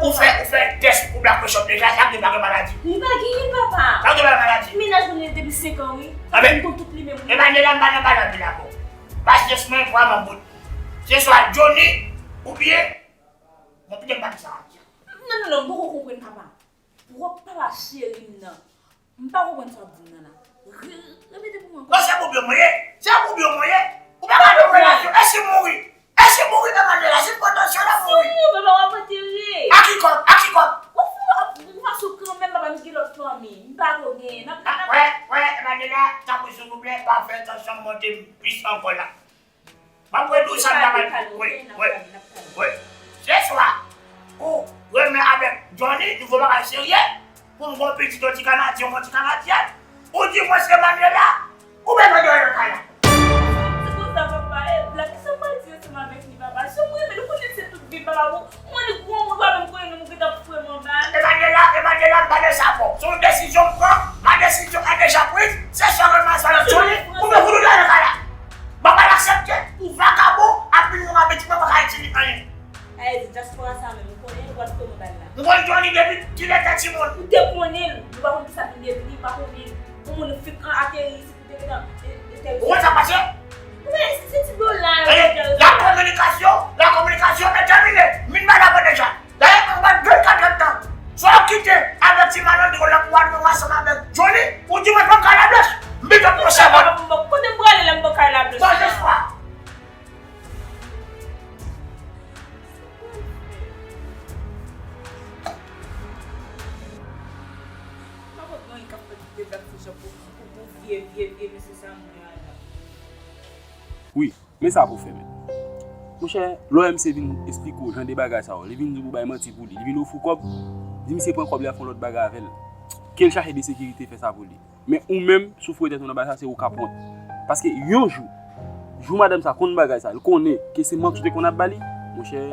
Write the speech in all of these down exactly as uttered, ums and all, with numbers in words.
Ou fè, ou fè, ou fè tès pou Black Shop deja, sa vle di pa gen maladi. Li pa genyen, papa. Sa vle di pa gen maladi. Mennaj mwen li depi senk an, wi. Sa vle, m konn tout li menm, wi. Emmanuela, m pa nan bagay la, bon. Pasyans mwen vrèman bout. Se swa Johnny oubyen, bon, pito m pa di sa. Non, non, non, m poko konprann, papa. Pwòp papa cheri m nan. M pa konprann sa w ap di m nan la. Re-, repete pou mwen ankò. Non, se pwoblèm mwen ye. Se pwoblèm mwen ye. Ou pa ka nan relasyon. E si m mouri? E si m mouri, Emmanuela? Si m pran tansyon, la mouri. Si w mouri, papa, w ap antere. A ki kòb? A ki kòb? Ou fou, ou fason kanmenm, papa, m gen lòt fanmi. M pa ko genyen. N ap, n ap, wè, wè, Emmanuela, tanpri, silvouplè, pa fè tansyon m monte m plis ankò la. M ap wè dou sa m ta pral. Wi, wi, wi. Se swa ou renmen avèk Johnny, nouvo bagay serye, pou m gon pitit yon ti Kanadyen, yon ti Kanadyèn, ou di mwen se Emmanuela, ou menm mwen dòmi nan kay la. Se konsa, papa, e Black, sa w pral di ansanm avèk li, papa? Si w renmen l, ou konnen se tout vi m, papa, bon, mwen li gwo moun, ou pa menm konnen non m gentan fre m anba. Emmanuela, Emmanuela, m pa nan sa avè w. Se yon desizyon m pran, ma décision est déjà prise, se swa renmen avèk Johnny, ou menm fouti dòmi nan kay la. Mwen pa aksepte pou vakabon ap vin yon apeti mwen pa ka di li anyen. Sa vle di dyaspora sa menm, ou konnen, ou pral fè mwen bal la. M konn Johnny depi kilè tè timoun. Ou te konnen l, ou pa konn kisa vin devni, ou pa konnen l. Yon moun fik an ateri isit, ou te gentan, e, e, te. Ou konn sa k pase? Ou konnen se ti dola yo. Tande, la communication, la communication est terminée. M vin bay la deja. Dayè, mwen ba vennkat èdtan. Swa w kite avèk ti Malandro la pou w al nan ansanm avèk Johnny, ou di mwen ban kay la blanch. M pito pran sèmòn. Kote m prale lè m ban kay la blanch? Bon, jeswa. Pa konn anyen k ap fèt de Black Fusion pou, pou, pou vye, vye, vye mesye sa mwen a la. Wi. Men sa pou fè, men. Monchè, lè w wè misye vin esplike w jan de bagay sa yo, li vin di w pou bay manti pou li, li vin ofri w kòb, di misye pran kòb li ap fè yon lòt bagay avè l. Ke l chache de sekirite fè sa pou li. Men ou menm, si w foure tèt ou nan bagay sa, se ou k ap wont. Paske yon jou, jou madanm sa konn bagay sa, l konnen ke se manti w te konn ap ba li, monchè,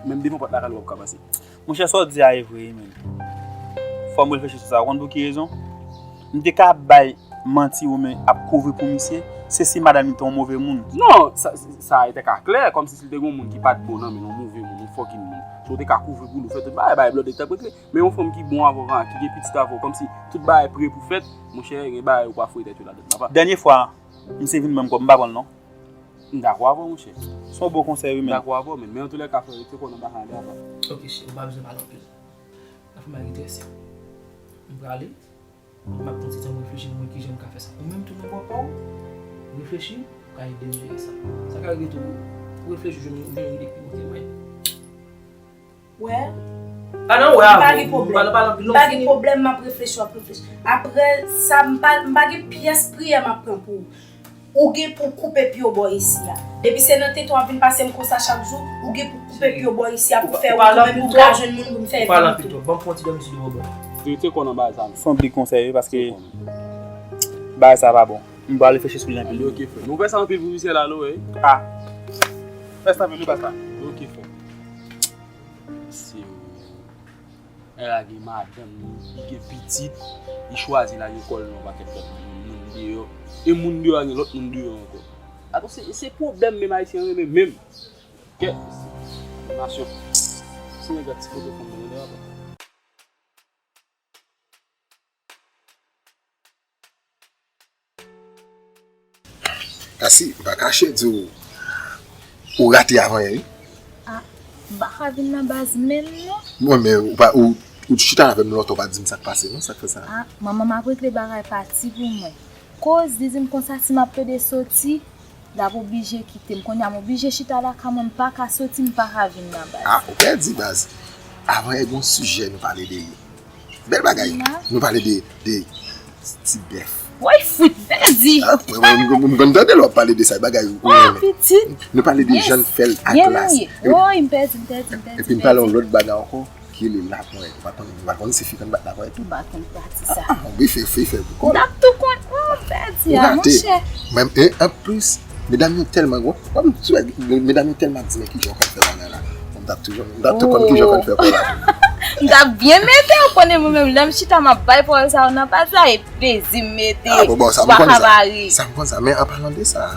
menm devan pòt lakay li w ap ka pase. Monchè, sa w di a e vre wi, men. Fò m reflechi sou sa. Ou konn pou ki rezon? M te ka ap bay manti oubyen ap kouvri pou misye, se si madanm li te yon move moun. Non, sa, sa te ka klè, kòmsi si l te gen yon moun ki pa t bon nan men l, yon move moun, yon fucking moun. Si w te ka kouvri pou li, w fè tout bagay, bay blòdè tank regle. Men yon fanm ki bon avè w, ki gen pitit avè w, kòmsi tout bagay pre pou fèt, monchè, gen bagay ou pa foure tèt ou ladann, papa. Dènye fwa, misye vin ban m kòb, m pa pran l non. M dakò avè w, monchè. Se yon bon konsèy wi, men. M dakò avè w, men, men antoulèka, frè, rete kò w nan bagay la, papa. Ok, cheri, ou pa bezwen pale anpil. Afè m a gen trè serye. M prale. M ap pran ti tan m reflechi pou m wè kijan m ka fè sa. Ou menm tou nan bò pa w, reflechi, ou ka ede m jere sa. Sa ka rive tou, ou reflechi, ou jwenn, ou jwenn yon ide ki bò kè mwen. Wè. Pa nan wè avè w. M pa gen pwoblèm. M pa nan pale anpil non. M pa gen pwoblèm, m ap reflechi, w ap reflechi. Apre sa, m pa, m pa gen pyès priyè m ap pran pou ou. Ou gen pou w koupe pye w bò isi a. Depi se nan tete w ap vin pase m konsa chak jou, ou gen pou w koupe pye w bò isi a pou fè wout ou menm pou w ka jwenn moun pou m fè vi tou. Ou pale anpil twòp. Ban m pran ti dòmi sou de bò. Rete kò nan bagay sa. Se yon big konsèy wi, paske bagay sa pa bon. M pral reflechi sou li anpil. Ok, frè. Nou fè sa anpil pou misye la, nou, wi. Ah. Fè sa anpil, wi, pasta. Ok, frè. Misye, wi. Nèg la gen madanm li, li gen pitit, li chwazi lage kò l nan yon pakèt lòt moun, moun deyò. E moun deyò a gen lòt moun deyò ankò. Atò, se, se pwoblèm menm Ayisyen renmen menm. Kè, nasyon. Si nèg la ti kote fanm nan deyò ankò. Kasi, m pa kache di w, ou rate avanyè, wi. Ah, m pa ka vin nan baz menm, non. Mwen, men, ou pa, ou, ou chita avè m lontan, ou pa di m sa k pase, non, sa k fè sa. Ah, manman m ap regle bagay pati pou mwen. Koz, li di m konsa, si m ap plede soti, L ap oblije kite m. Kounye a m oblije chita lakay mwen, m pa ka soti, m pa ka vin nan baz. Ah, ou pèdi baz. Avan yè gen yon sijè nou pale de li. Bèl bagay. Nou pale de, de ti bèf. Woy, fwit, pèdi. Ah, mwen, mwen, mwen, mwen tande lè w ap pale de sa, bagay ou renmen. Pitit. Nou pale de jan n fè l ak glas. Woy, m pèdi, m pèdi, m pèdi. Epi m pale yon lòt bagay ankò, ki rele lapwèt. Ou pa konn, ou pa konn si fi konn bat lapwèt tou? M pa konn pati sa. Ah, ah, wi, fè, fè, fè. M t ap tou konn, oh, m pèdi a, monchè. Menm, e, anplis, medam yo tèlman, w ap, w ap, medam yo tèlman ap di, men kijan w konn fè bagay la. M t ap toujou, m t ap tou konn kijan w konn fè kò la. M t ap byen mete w konnen mwen menm, lè m chita m ap bay pawòl sa yo nan baz la, e plezi m mete. Ah, bon, bon, sa m konn sa. Sa m konn sa, men an palan de sa,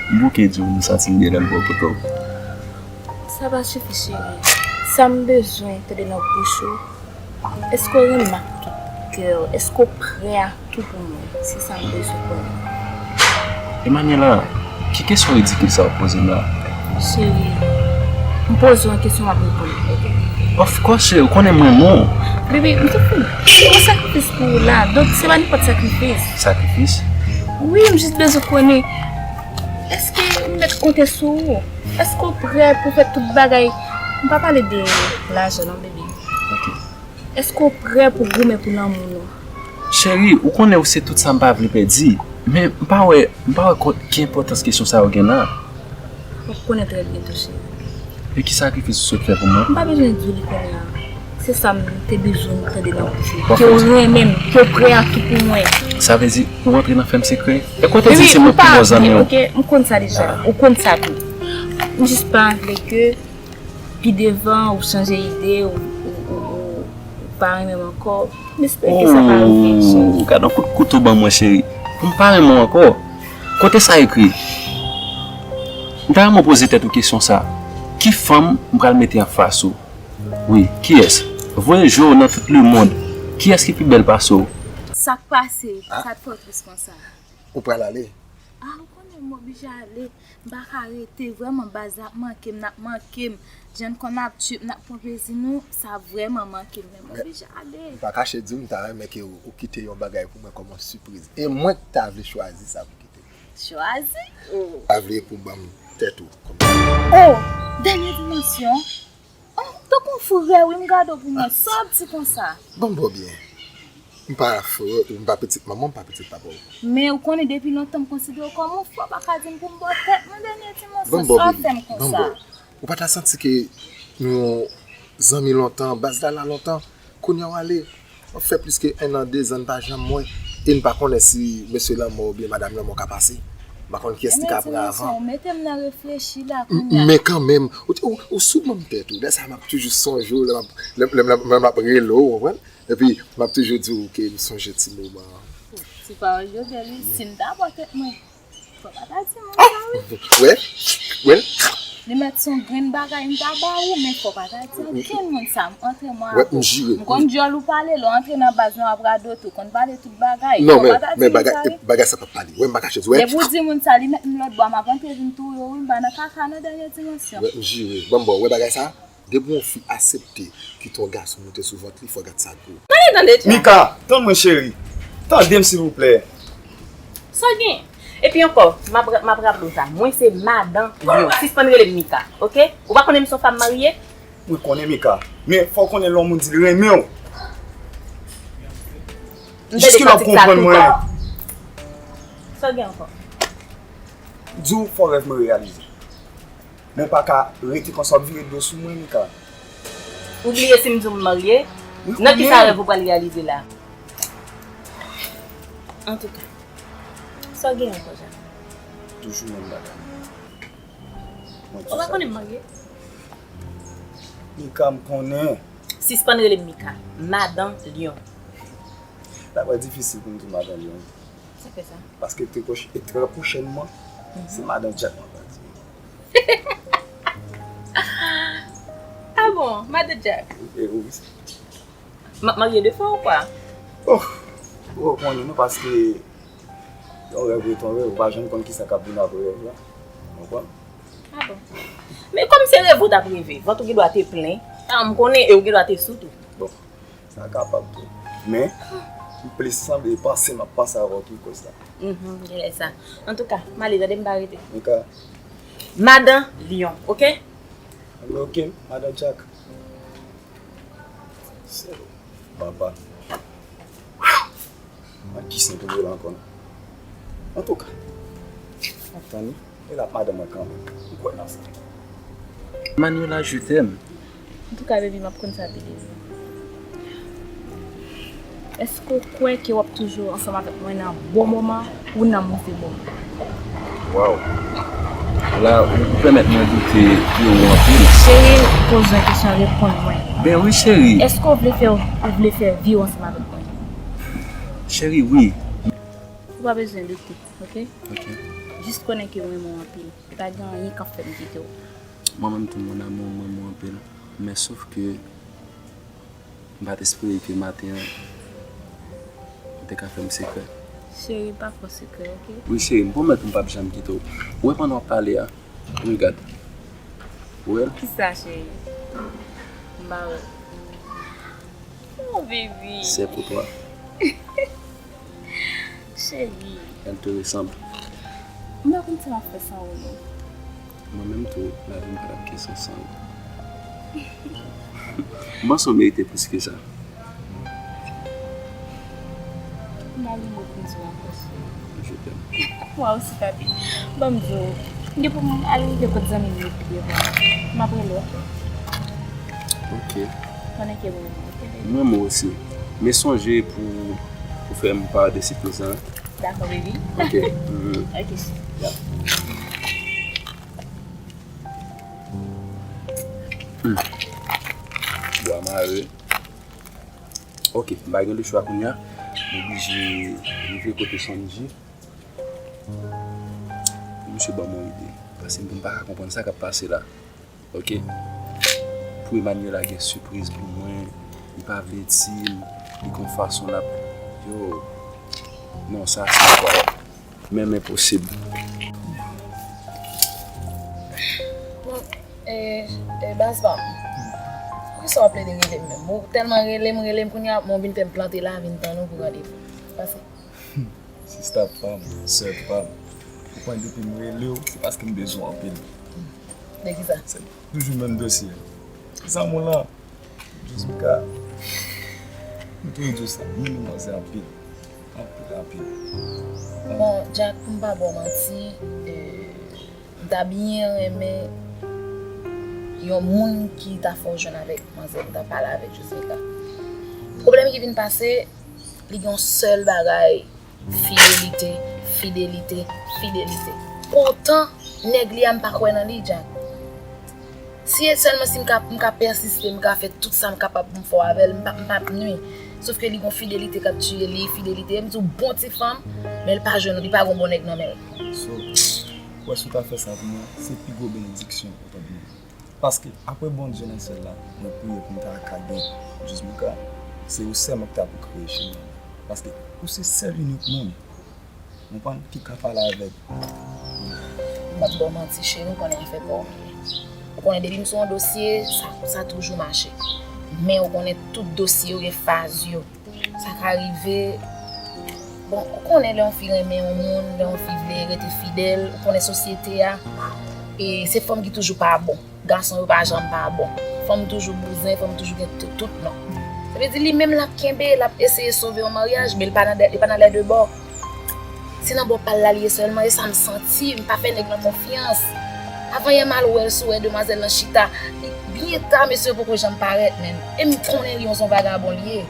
m bouke di w, m santi m gen lè m bò kote w. Sa pa sifi, cheri. Sa m bezwen tande nan bouch ou, èske w renmen m ak tout kè w? Èske w prè a tou pou mwen? Se sa m bezwen konnen. Emmanuela, ki kesyon ridikil sa w poze m la? Cheri, m poze w yon kesyon, w ap reponn li, oke? Of course, cheri, ou konnen m renmen w. Baby, m te fin fè yon sakrifis pou ou la, donk se pa nenpòt sakrifis. Sakrifis? Wi, m jis bezwen konnen, èske m mèt konte sou ou? Èske w prè pou fè tout bagay? M pa pale de lajan non, baby. Oke. Èske w prè pou goumen pou lanmou nou? Cheri, ou konnen ou se tout sa m pa vle pèdi. Men m pa wè, m pa wè ki enpòtans kesyon sa yo gen la. W ap konnen trè byento, cheri. E ki sakrifis ou sot fè pou mwen? M pa bezwen di w li kounye a. Se sa m te bezwen tande nan bouch ou. Ke w renmen m, ke w prè a tou pou mwen. Sa vle di ou rantre nan fèm sekrè? E kote di se mwen pi bon zanmi w? Oke, m konn sa deja. Ou konn sa tou. M jis pa vle ke pi devan, ou chanje ide, ou, ou, ou, ou, ou pa renmen m ankò. M espere ke sa pa rive, cheri. Oh, gad yon kout kouto ban mwen, cheri. Pou m pa renmen w ankò. Kote sa ekri? M ta renmen w poze tèt ou kesyon sa. Ki fanm m pral mete anfas ou? Wi, kiyès? Voye je w nan tout lemonn. Kiyès ki pi bèl pase w? Sa k pase? Sa k fè w tris konsa? Ou pral ale? Ah, ou konnen m oblije ale. M pa ka rete. Vrèman, baz la ap manke m, n ap manke m. Jan n konn ap trip, n ap pran plezi nou, sa vrèman manke m, men m oblije ale. M pa kache di w, m ta renmen ke ou, ou kite yon bagay pou mwen kòm yon sipriz. E mwen k ta vle chwazi sa pou kite. Chwazi? Oh. Ta vle pou ban m tèt ou kòm. Oh, dènye dimansyon. Oh, tankou w frè, wi, m gade w pou mwen. Sa w ap di konsa? Ban m ba w byen. M pa frè ou, m pa pitit manman w, m pa pitit papa w. Men ou konnen depi lontan m konsidere w kòm yon frè, w pa ka di m pou m ba w tèt mwen dènye dimansyon. Sa w ap fè m konsa? Ou pa ta santi ke nou zanmi lontan, baz la la lontan, kounye a w ale, w ap fè plis ke en an, de zan n pa janm wè, e n pa konnen si mesye lanmò oubyen madanm lanmò ka pase. M pa konn kiyès ki ka pran avan. Mete m nan reflechi la kounye a. Men kanmenm, ou, ou, ou sou ban m tèt ou. Lè sa a m ap toujou sonje w, lè m ap, lè, lè, lè, lè m ap rele w, ou konprann? Epi, m ap toujou di w ke m sonje ti moman an. Ti pawòl yo bèl, wi. Si m ta ba w tèt mwen, fò w pa ta di moun sa, wi. Wè, wè. Li mèt se yon grenn bagay m ta ba ou, men fò w pa ta di okenn moun sa. M antre mwen avè w. M konn dyòl ou pale, lè w antre nan baz nou ap radote, ou konn pale tout bagay. Non, men, men bagay, bagay sa p ap pale. Wè, m pa kache di w. Depi w di moun sa, li mèt m lòt bò, m ap antre vin touye w, wi, m pa nan kaka, nan dènye dimansyon. Wè, m jire. Ban m ba w, wè bagay sa? Depi yon fi aksepte kite yon gason moute sou vant li, fò gad sa gwo. Tande, tande, Dja. Mika, tann mwen, cheri. Tande m, silvouplè. Sa w gen? Epi ankò, m ap, m ap raple w sa. Mwen se madan Lyon. Sispann rele m Mika, oke? Ou pa konnen m se yon fanm marye? Mwen konnen, Mika. Men fò w konnen lè yon moun di l renmen w. Jiske lè w ap konprann mwen. Sa w gen ankò? Di w fò rèv mwen reyalize. Mwen pa ka rete konsa w ap vire do sou mwen, Mika. Ou bliye si m di w m marye? Nan ki sa rèv ou pral reyalize la? Antouka, sa w gen ankò, Dja? Toujou menm bagay. Ou pa konnen m marye? Mika, m konnen. Sispann rele m Mika. Madan Lyon. L ap difisil pou m di w Madan Lyon. Sa k fè sa? Paske trè pwoch-, e trè pwochènman, se Madan Djak m ap di. Ah bon, Madan Djak? E, wi. M ap marye de fwa ou kwa? Oh, ou konnen non, paske yon rèv rete yon rèv, ou pa janm konn kisa k ap vin apre rèv la. Ou konprann? Ah bon. Men kòm se reve w t ap reve, vant ou gen dwa te plen, tan m konnen, e ou gen dwa te sou tou. Bon, sa kapab tou. Men, M plis sanble panse m ap panse avè w ki koz la. Mhm, genlè sa. Antouka, m ale, tande, m pa rete. Antouka. Madan Lyon, oke? Oke, madan Jack. Se papa. Mwen ki sen tonbe la ankò non. Antouka. Ap tann wi. E la madan mwen kanmenm. M kwè nan sa. Manuela, je t'aime. Antouka baby, m ap konn sa pi devan. Èske w kwè ke w ap toujou ansanm avèk mwen nan bon moman ou nan move moman? Waw. La ou pèmèt mwen doute de ou anpil. Cheri, poze yon kesyon, reponn mwen. Ben wi cheri. Èske w vle fè ou vle fè vi w ansanm avèk mwen? Cheri, wi. Ou pa bezwen doute, oke? Ok. Jis konnen ke m renmen w anpil. Pa gen anyen k ap fè m kite w. Mwen menm tou mon amour, mwen renmen w anpil. Men sof ke m pa t espere ke maten an ou te ka fè m sekrè. Cheri, pa fè sekrè, oke? Wi cheri, m pwomèt ou m p ap janm kite w. Ou wè pandan w ap pale a, regad. Ou wè l? Kisa cheri? M pa wè. Oh baby. C'est pour toi. Cheri. Elle te ressemble. M pa konn sa m ap fè san ou non. Mwen menm tou, lavi m pa t ap gen sans san ou. M panse w merite plis ke sa. M pa gen mo pou m di w ankò cheri. Je t'aime. Mwen osi papi. Ban m di w. M gen pou m al rive kot zanmi m yo pi devan. M ap rele w, oke? Ok. Konnen ke mwen renmen w, oke baby? Mwen mwen osi. Men sonje pou ou fè m pa de sipriz lan. Dakò baby. Ok. Mhm. Ok cheri. Bwa mare. Ok, m pa gen lechwa kounye a. M oblije rive kote Sonji. Misye ban m yon ide. Paske m pa ka konprann sa k ap pase la. Ok? Pou Emmanuela gen sipriz pou mwen, li pa vle di m, li gon fason l ap. Yo. Non, sa se pa. Menm enposib. Bon, e, e, baz pa m. Poukisa w ap plede rele m menm? Ou tèlman rele m, rele m, kounye a, bon, w vin fè m plante la, vin tann ou pou randevou. Pase. Sista pa m, sè pa m. Ou konn depi m rele w, se paske m bezwen w anpil. De kisa? Se toujou menm dosye. Zanmi w lan, Jessica, m toujou di w sa, m renmen manzè anpil. Anpil, anpil. Bon, Jack, pou m pa ba w manti, e, m ta byen renmen yon moun ki ta fè w jwenn avèk manzè, pou ta pale avèk Josmika. Pwoblèm ki vin pase, li gen yon sèl bagay, fidelite, fidelite, fidelite. Poutan, nèg li a, m pa kwè nan li, Jack. Si e sèlman si m ka, m ka pèsiste, m ka fè tout sa m kapab pou m fè w avè l, m p ap, m p ap nwi. Sof ke li gon fidelite k ap tiye li, fidelite, m di w bon ti fanm, men l pa jwenn, li pa gon bon nèg nan men l. So, ou wè si w ta fè sa pou mwen, se pi gwo benediksyon ou t ap gen. Paske, apre Bondye nan syèl la, mwen priye pou m ta ka gen Josmika, se ou sèlman ki ta pou kreye chemen an. Paske, ou se sèl inik moun ou konn ki ka pale avèk. M p ap ba w manti, cheri, ou konnen afè pa w m ye. Ou konnen depi m sou yon dosye, sa, sa toujou mache. Men ou konnen tout dosye yo gen faz yo. Sa ka rive, bon, ou konnen lè yon fi renmen yon moun, lè yon fi vle rete fidèl, ou konnen sosyete a, e se fanm ki toujou pa bon. Gason yo pa janm pa bon. Fanm toujou bouzen, fanm toujou gen tout, tout non. Sa vle di li menm l ap kenbe, l ap eseye sove yon maryaj, men li pa nan de, li pa nan lè de bò. Se nan bò pa l la li ye sèlman, e sa m santi, m pa fè nèg lan konfyans. Avanyè m al wè l sou wè demwazèl lan chita. Li byen ta, mesye yo poko janm parèt menm. E m konnen li yon, se yon vagabon li ye.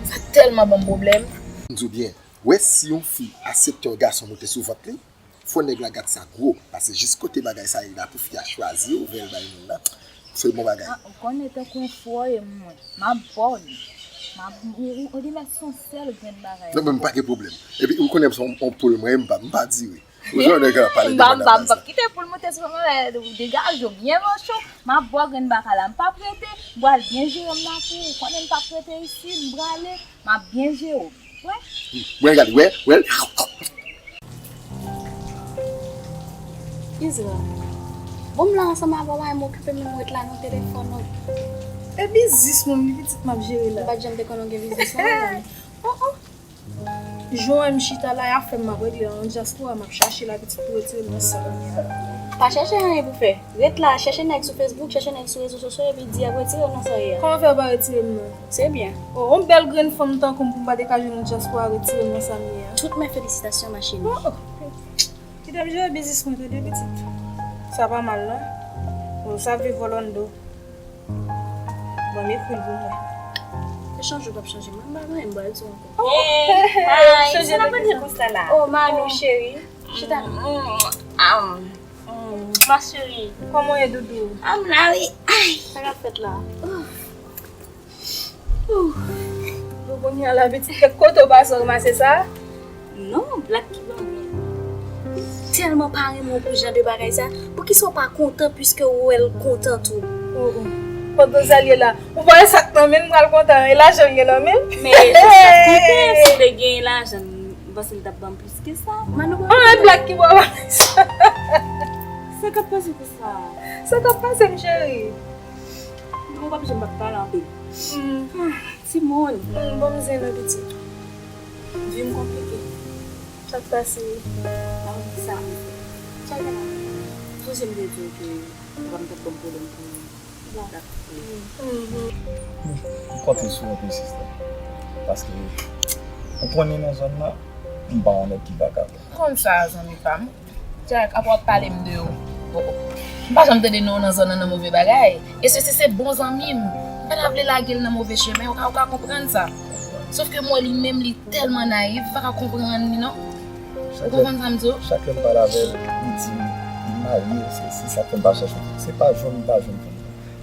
Sa tèlman ban m pwoblèm. M di w byen, wè si yon fi aksepte yon gason moute sou vant li, fò nèg la gad sa gwo, paske jis kote bagay sa ye la pou fi a chwazi ouvè l bay moun nan, se bon bagay. Ah, ou konnen tankou yon frè w ye mwen, m ap ba w li. M ap, ou, ou, ou li mèt se yon sèl grenn bagay. Non, men m pa gen pwoblèm. Epi ou konnen m se yon, yon poul mwen, m pa, m pa dire. Ou jwenn nèg la pale de M pa, m pa, m mannabaz p ap la. Kite poul moute sou mwen, degaje w byen manch ou, m ap ba w grenn baka la, m p ap rete, m pral byen jere m nan pou ou, konnen m p ap rete isi, m prale, m ap byen jere w. Wè. Wè, gade, wè, wè. Izra, bon m la ansanm avè w, m okipe m, m ret la nan telefòn ou. E biznis mwen, li pitit m ap jere la. M pa t janm te konnen w gen biznis non. Oh, oh. Jan w wè m chita la, y ap fè m ap regle l nan dyaspora, m ap chache la pitit pou retire m nan sa m ye a. Pa chèche anyen pou fè. Ret la, chèche nèg sou Facebook, chèche nèg sou rezo sosyo, epi di y ap retire m nan sa m ye a. Kòman fè yo pa retire m nan? Se byen. Oh, yon bèl grenn fanm tankou m pou m pa te ka jwenn nan dyaspora retire m nan sa m ye a. Toutes mes félicitations, ma chérie. Oh, oh. Kite m jere biznis mwen tande pitit. Sa pa mal non. Bon, sa viv Orlando. Bon, m ekri l pou mwen. Te chanje w p ap chanje mwen, m pa gen anyen m pral di w ankò. Oh, hey, sa n ap pale konsa la? Oh, Manou cheri. Chita. Mm, mm, ah, mm, ma chérie. Kòman w ye, doudou? Ah, m la wi. Ay. Sa k ap fèt la? Ouh. Bon, kounye a la, pitit, kèk kote w pase w ranmase sa? Non, Black ki ban mwen. Tèlman pa renmen w pou jan de bagay sa. Poukisa w pa kontan piske w wè l kontan tou? Oh, oh. Pandan sa l ye la, ou pa wè sa k nan men l pral kontan, e lajan l gen nan men l? Men se sa k konte, si w te gen lajan, m panse l t ap ban m plis ke sa. Manou, ah, e Black ki ba w sa? Sa k ap pase pou sa? Sa k ap pase, m cheri? Non, w p ap janm p ap pale anpil. Hmm. Ah, timoun. Hmm, bon, m zen nan pitit. Vi m konplike. Sa k pase? Pa konn kisa pou m fè. Sa gen la? Sonje m te di w ke papa m t ap ban m pwoblèm pou m. Bon. Dakò. Mhm. M konte sou ou tou, sista. Paske ou konnen nan zòn nan, m pa yon nèg ki vakabon. Konn sa, zanmi pa m. Jack, apa w ap pale m de ou? Oh, oh. M pa janm tande non w nan zòn nan nan move bagay. E se, se, se bon zanmi m. M pa ta vle lage l nan move chemen, ou ka, ou ka konprann sa. Sòf ke m wè li menm, li tèlman nayif, m pa ka konprann li non. Ou konprann sa m di w? Chak lè m pale avè l, li di m li marye, se, se sa k fè m pa chèche. Se pa jwenn m pa jwenn fanm nan.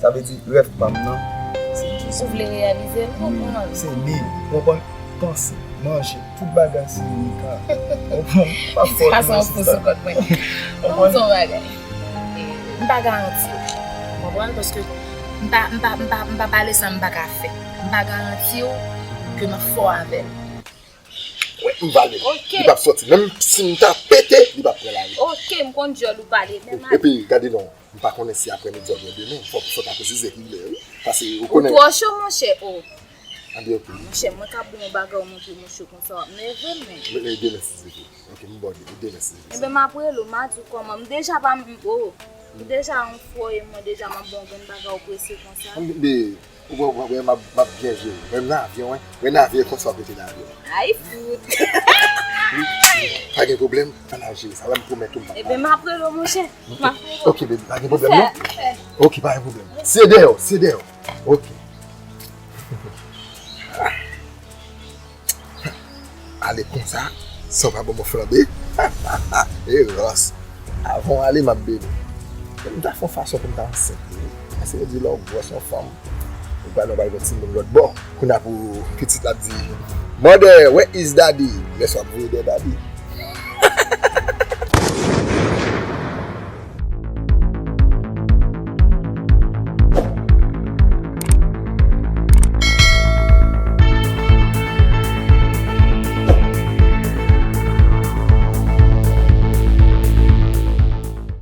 Sa vle di rèv pa m nan, se li. Si w vle reyalize l, wi, konprann. Se li, ou konprann? Panse, manje, tout bagay se li ka. Konprann? Pa fòt non, sista. Ou konprann? Ou di yon bagay. M pa garanti w. Konprann? Paske m pa, m pa, m pa, m pa pale sa m pa ka fè. M pa garanti w ke m ap fò avè l. Wi, m pale. Ok. Li p ap sòti. Menm si m ta pete, li p ap pran lari. Ok, m konn djòl ou pale, men mal. Epi, gade non, m pa konnen si aprèmidi oubyen demen. Fò, fò ta presize kilè, wi. Paske ou konnen. Ou twò cho, monchè, oh. Anben, ok. Monchè, mwen ka ba w yon bagay, ou montre m ou cho konsa, w ap nève m, men. Men, men, demen, si Dye vle. Ok, m ba w demen, si Dye vle. Enben, m ap rele w, m a di w kòman. M deja pa m, oh. M deja yon fwa, e mwen deja m ap ba w grenn bagay, ou prese konsa. Anben, Ou wè, ou wè, m ap, m ap byen jere. Mwen nan avyon, wi. Mwen nan avyon, e konsa w ap rete nan avyon. Ay, fout. Pa gen pwoblèm, ann al jere sa. Wè, m pwomèt ou, m p ap. Ebyen, m ap rele w, monchè. M ap rele w. Ok, baby, pa gen pwoblèm, non? Ok, pa gen pwoblèm. Se dèyè w, se dèyè w. Ok. Ale konsa, san w pa ban mwen flanbe. E ròs. Avan w ale, m ap beni. M ta fè yon fason pou m ta ansent li, wi. Paske yo di lè w gwòs yon fanm, ou pral nan bay yon timoun lòt bò. Kounye a pou pitit la ap di, "Mother, where is daddy?" Lè sa w ap voye dèyè daddy.